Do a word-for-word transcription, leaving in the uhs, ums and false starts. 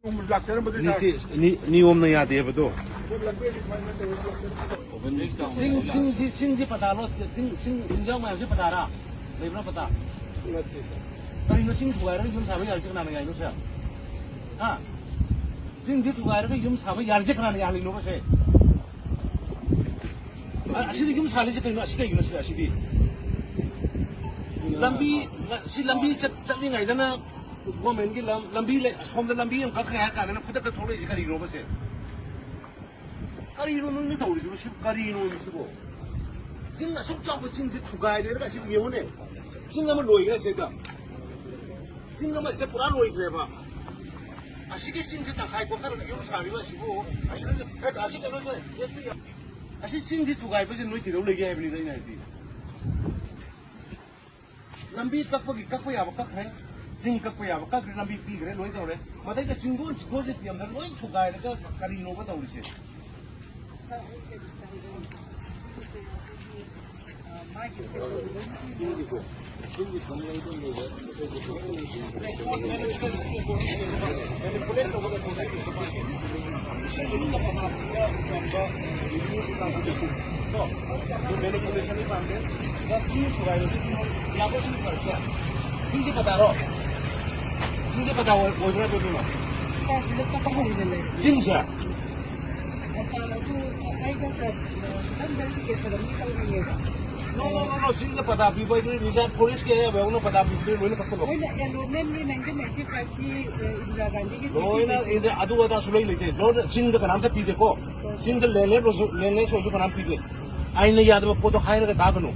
ꯂꯥꯛꯆꯔꯝꯕꯗꯨ ꯅꯤꯇꯤ-, ꯅꯤ-, ꯅꯤꯌꯣꯝꯅ ꯌꯥꯗꯦꯕꯗꯣ꯫ ꯆꯤꯡ, ꯆꯤꯡꯁꯤ, ꯆꯤꯡꯁꯤ ꯄꯇꯥꯔꯣ? ꯆꯤꯡ, ꯆꯤꯡ ꯌꯨꯝꯖꯥꯎ ꯃꯌꯥꯝꯁꯤ ꯄꯇꯥꯔꯥ? ꯂꯩꯕ꯭ꯔꯥ ꯄꯇꯥ? ꯅꯠꯇꯦ, ꯁꯥꯔ꯫ ꯀꯔꯤꯅꯣ ꯆꯤꯡ ꯊꯨꯒꯥꯏꯔꯒ ꯌꯨꯝ ꯁꯥꯕ ꯌꯥꯔꯤꯁꯦ ꯀꯅꯥꯅ ꯌꯥꯏꯅꯣ, ꯁꯥꯔ? ꯍꯥ? ꯆꯤꯡꯁꯤ ꯊꯨꯒꯥꯏꯔꯒ ꯌꯨꯝ ꯁꯥꯕ ꯌꯥꯔꯤꯁꯦ ꯀꯅꯥꯅ ꯌꯥꯍꯜꯂꯤꯅꯣꯕ, ꯁꯦ? ꯑ-, ꯑꯁꯤꯗ ꯌꯨꯝ ꯁꯥꯔꯤꯁꯦ ꯀꯩꯅꯣ? ꯑꯁꯤ ꯀꯩꯒꯤꯅꯣ, ꯁꯤ, ꯑꯁꯤꯗꯤ? ꯂꯝꯕꯤ, ꯁꯤ ꯂꯝꯕꯤ ꯆꯠ-, ꯆꯠꯂꯤꯉꯩꯗꯅ ꯒꯣꯔꯃꯦꯟꯒꯤ ꯂꯝ-, ꯂꯝꯕꯤ ꯂꯩ, ꯑꯁꯣꯝꯗ ꯂꯝꯕꯤ ꯑꯃ ꯀꯛꯈ꯭ꯔꯦ ꯍꯥꯏꯔ ꯀꯥꯟꯗꯅ ꯈꯨꯗꯛꯇ ꯊꯣꯛꯂꯛꯏꯁꯦ ꯀꯔꯤꯅꯣꯕ, ꯁꯦ? ꯀꯔꯤꯅꯣ ꯅꯪꯅ ꯇꯧꯔꯤꯁꯤꯕꯣ? ꯁꯤ ꯀꯔꯤꯅꯣ ꯁꯤꯕꯣ? ꯆꯤꯡ ꯑꯁꯨꯛ ꯆꯥꯎꯕ ꯆꯤꯡꯁꯤ ꯊꯨꯒꯥꯏꯔꯦꯔꯒ ꯁꯤꯕꯨ ꯌꯦꯡꯉꯨꯅꯦ꯫ ꯆꯤꯡ ꯑꯃ ꯂꯣꯏꯈ꯭ꯔꯦ ꯁꯤꯗ꯫ ꯆꯤꯡ ꯑꯃ ꯁꯤꯗ ꯄꯨꯔꯥ ꯂꯣꯏꯈ꯭ꯔꯦꯕ꯫ ꯑꯁꯤꯒꯤ ꯆꯤꯡꯁꯤ ꯇꯪꯈꯥꯏ ꯀꯣꯊꯔꯒ ꯌꯨꯝ ꯁꯥꯔꯤꯕ ꯑꯁꯤꯕꯨ, ꯑꯁꯤ, ꯑꯁꯤ ꯀꯩꯅꯣꯁꯦ, ꯑꯦꯁ ꯄꯤ, ꯑꯁꯤ ꯆꯤꯡꯁꯤ ꯊꯨꯒꯥꯏꯕꯁꯦ ꯅꯣꯏ ꯀꯩꯗꯧ ꯂꯩꯒꯦ ꯍꯥꯏꯕꯅꯤꯗ ꯑꯩꯅ ꯍꯥꯏꯗꯤ꯫ ꯂꯝꯕꯤ ꯀꯛꯄꯒꯤ ꯀꯛꯄ ꯌꯥꯕ ꯀꯛꯈ꯭ꯔꯦ, ꯆꯤꯡ ꯀꯛꯄ ꯌꯥꯕ ꯀꯛꯈ꯭ꯔꯦ, ꯂꯝꯕꯤ ꯄꯤꯈ꯭ꯔꯦ, ꯂꯣꯏ ꯇꯧꯔꯦ꯫ ꯃꯊꯛꯇ ꯆꯤꯡꯗꯣꯟ, ꯆꯤꯡꯗꯣꯟꯁꯦ ꯇꯦꯝꯗ ꯂꯣꯏ ꯊꯨꯒꯥꯏꯔꯒ ꯀꯔꯤꯅꯣꯕ ꯇꯧꯔꯤꯁꯦ? ꯆꯤꯡꯁꯦ ꯄꯇꯥꯔꯣ? ꯆꯤꯡꯁꯦ ꯄꯇꯥ ꯑꯣꯏ-, ꯑꯣꯏꯕ꯭ꯔꯥ ꯑꯣꯏꯗꯣꯏꯅꯣ? ꯁꯥꯔ, ꯁꯤꯗ ꯄꯇꯥ ꯑꯣꯏꯅ ꯂꯩ꯫ ꯆꯤꯡꯁꯦ? ꯁꯥꯔ, ꯑꯗꯨ ꯁꯥꯔ, ꯑꯩꯒ ꯁꯥꯔ, ꯈꯤꯇꯪ verification ꯑꯃ ꯇꯧꯅꯤꯡꯉꯦꯕ꯫ No, no, no, no, ꯆꯤꯡꯗ ꯄꯇꯥ ꯄꯤꯕ ꯍꯥꯏꯗꯨꯗꯤ reserve forest ꯀꯤ ꯑꯌꯥꯕ ꯌꯥꯎꯅ ꯄꯇꯥ ꯄꯤꯕꯗꯨꯗꯤ ꯂꯣꯏꯅ ꯀꯛꯊꯠꯂꯣ꯫ ꯂꯣꯏꯅ allotment ꯅꯤ, nineteen ninety-five ꯀꯤ, ꯑ, ꯏꯟꯗꯤꯔꯥ ꯒꯥꯟꯙꯤꯒꯤ ꯂꯣꯏꯅ ꯏꯟꯗꯤ-, ꯑꯗꯨ ꯑꯗꯥ ꯁꯨꯡꯂꯩ ꯂꯩꯇꯦ꯫ ꯂꯣꯏꯅ ꯆꯤꯡꯗ ꯀꯅꯥꯝꯇ ꯄꯤꯗꯦꯀꯣ꯫ ꯆꯤꯡꯗ land less ꯑꯣꯏꯔꯁꯨ, land less ꯑꯣꯏꯔꯁꯨ ꯀꯅꯥꯝ ꯄꯤꯗꯦ꯫ ꯑꯥꯏꯟꯅ ꯌꯥꯗꯕ ꯄꯣꯠꯇꯣ ꯍꯥꯏꯔꯒ ꯇꯥꯒꯅꯨ꯫